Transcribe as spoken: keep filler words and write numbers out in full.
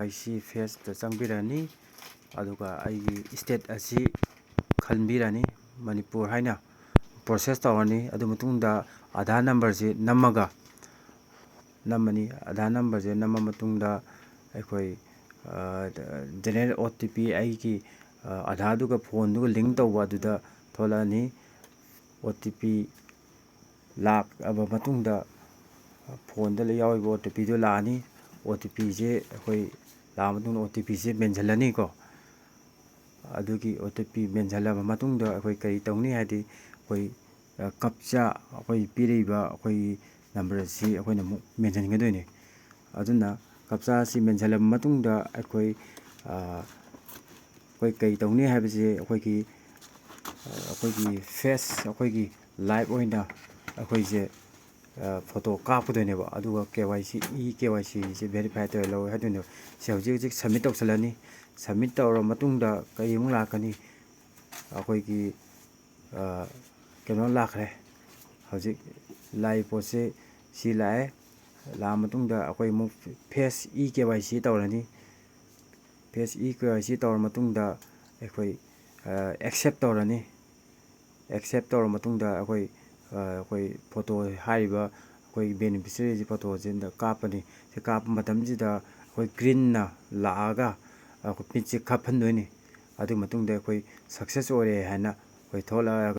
ꯑꯩꯁꯤ ꯐꯦꯁꯇ ꯆꯪꯕꯤꯔꯅꯤ꯫ ꯑꯗꯨꯒ ꯑꯩꯒꯤ ꯁ꯭ꯇꯦꯠ ꯑꯁꯤ ꯈꯟꯕꯤꯔꯅꯤ, ꯃꯅꯤꯄꯨꯔ ꯍꯥꯏꯅ꯫ ꯄ꯭ꯔꯣꯁꯦꯁ ꯇꯧꯔꯅꯤ꯫ ꯑꯗꯨ ꯃꯇꯨꯡꯗ ꯑꯙꯥꯔ ꯅꯝꯕꯔꯁꯤ ꯅꯝꯃꯒ, ꯅꯝꯃꯅꯤ꯫ ꯑꯙꯥꯔ ꯅꯝꯕꯔꯁꯦ ꯅꯝꯃ ꯃꯇꯨꯡꯗ ꯑꯩꯈꯣꯏ, ꯑ, ꯖꯦꯅꯦꯔꯦꯜ ꯑꯣ ꯇꯤ ꯄꯤ, ꯑꯩꯒꯤ, ꯑ, ꯑꯙꯥꯔꯗꯨꯒ ꯐꯣꯟꯗꯨꯒ ꯂꯤꯡ ꯇꯧꯕ ꯑꯗꯨꯗ ꯊꯣꯛꯂꯛꯑꯅꯤ꯫ ꯑꯣ ꯇꯤ ꯄꯤ ꯂꯥꯛꯑꯕ ꯃꯇꯨꯡꯗ, ꯐꯣꯟꯗ ꯌꯥꯎꯔꯤꯕ ꯑꯣ ꯇꯤ ꯄꯤꯗꯨ ꯂꯥꯛꯑꯅꯤ꯫ ꯑꯣ ꯇꯤ ꯄꯤꯁꯦ ꯑꯩꯈꯣꯏ ꯂꯥꯛꯑ ꯃꯇꯨꯡꯗ ꯑꯣ ꯇꯤ ꯄꯤꯁꯦ ꯃꯦꯟꯁꯤꯜꯂꯅꯤꯀꯣ꯫ ꯑꯗꯨꯒꯤ ꯑꯣ ꯇꯤ ꯄꯤ ꯃꯦꯟꯁꯤꯜꯂꯕ ꯃꯇꯨꯡꯗ ꯑꯩꯈꯣꯏ ꯀꯔꯤ ꯇꯧꯅꯤ ꯍꯥꯏꯗꯤ, ꯑꯩꯈꯣꯏ, ꯑ, ꯀꯞꯆꯥ, ꯑꯩꯈꯣꯏ ꯄꯤꯔꯛꯏꯕ ꯑꯩꯈꯣꯏꯒꯤ ꯅꯝꯕꯔ ꯑꯁꯤ ꯑꯩꯈꯣꯏꯅ ꯑꯃꯨꯛ ꯃꯦꯟꯁꯤꯟꯒꯗꯣꯏꯅꯤ꯫ ꯑꯗꯨꯅ ꯀꯞꯆꯥ ꯑꯁꯤ ꯃꯦꯟꯁꯤꯜꯂꯕ ꯃꯇꯨꯡꯗ ꯑꯩꯈꯣꯏ, ꯑ, ꯑꯩꯈꯣꯏ ꯀꯔꯤ ꯇꯧꯅꯤ ꯍꯥꯏꯕꯁꯤ ꯑꯩꯈꯣꯏꯒꯤ, ꯑ, ꯑꯩꯈꯣꯏꯒꯤ ꯐꯦꯁ, ꯑꯩꯈꯣꯏꯒꯤ ꯂꯥꯏꯚ ꯑꯣꯏꯅ ꯑꯩꯈꯣꯏꯁꯦ, ꯑ, ꯐꯣꯇꯣ ꯀꯥꯞꯀꯗꯣꯏꯅꯦꯕ꯫ ꯑꯗꯨꯒ ꯀꯦ ꯋꯥꯏ ꯁꯤ, ꯏ ꯀꯦ ꯋꯥꯏ ꯁꯤꯁꯦ ꯚꯦꯔꯤꯐꯥꯏ ꯇꯧꯔ ꯂꯧꯋꯦ ꯍꯥꯏꯗꯣꯏꯅꯦꯕ꯫ ꯁꯤ ꯍꯧꯖꯤꯛ ꯍꯧꯖꯤꯛ ꯁꯕꯃꯤꯠ ꯇꯧꯁꯤꯜꯂꯅꯤ꯫ ꯁꯕꯃꯤꯠ ꯇꯧꯔꯕ ꯃꯇꯨꯡꯗ ꯀꯔꯤ ꯑꯃꯨꯛ ꯂꯥꯛꯀꯅꯤ? ꯑꯩꯈꯣꯏꯒꯤ, ꯑ, ꯀꯩꯅꯣ ꯂꯥꯛꯈ꯭ꯔꯦ꯫ ꯍꯧꯖꯤꯛ ꯂꯥꯛꯏ ꯄꯣꯠꯁꯤ ꯁꯤ ꯂꯥꯛꯑꯦ꯫ ꯂꯥꯛꯑ ꯃꯇꯨꯡꯗ ꯑꯩꯈꯣꯏ ꯑꯃꯨꯛ ꯐꯦꯁ ꯏ ꯀꯦ ꯋꯥꯏ ꯁꯤ ꯇꯧꯔꯅꯤ꯫ ꯐꯦꯁ ꯏ ꯀꯦ ꯋꯥꯏ ꯁꯤ ꯇꯧꯔ ꯃꯇꯨꯡꯗ ꯑꯩꯈꯣꯏ, ꯑ, ꯑꯦꯛꯁꯦꯞ ꯇꯧꯔꯅꯤ꯫ ꯑꯦꯛꯁꯦꯞ ꯇꯧꯔ ꯃꯇꯨꯡꯗ ꯑꯩꯈꯣꯏ, ꯑ, ꯑꯩꯈꯣꯏ ꯐꯣꯇꯣ ꯍꯥꯏꯔꯤꯕ ꯑꯩꯈꯣꯏ ꯕꯦꯅꯤꯐꯤꯁꯔꯤꯁꯤ ꯐꯣꯇꯣꯁꯤꯗ ꯀꯥꯞꯄꯅꯤ꯫ ꯁꯤ ꯀꯥꯞꯄ ꯃꯇꯝꯁꯤꯗ ꯑꯩꯈꯣꯏ ꯒ꯭ꯔꯤꯟꯅ ꯂꯥꯛꯑꯒ ꯑꯩꯈꯣꯏ ꯃꯤꯠꯁꯦ ꯈꯞꯍꯟꯗꯣꯏꯅꯤ꯫ ꯑꯗꯨ ꯃꯇꯨꯡꯗ ꯑꯩꯈꯣꯏ ꯁꯛꯁꯦꯁ ꯑꯣꯏꯔꯦ ꯍꯥꯏꯅ ꯑꯩꯈꯣꯏ ꯊꯣꯛꯂꯛꯑꯒ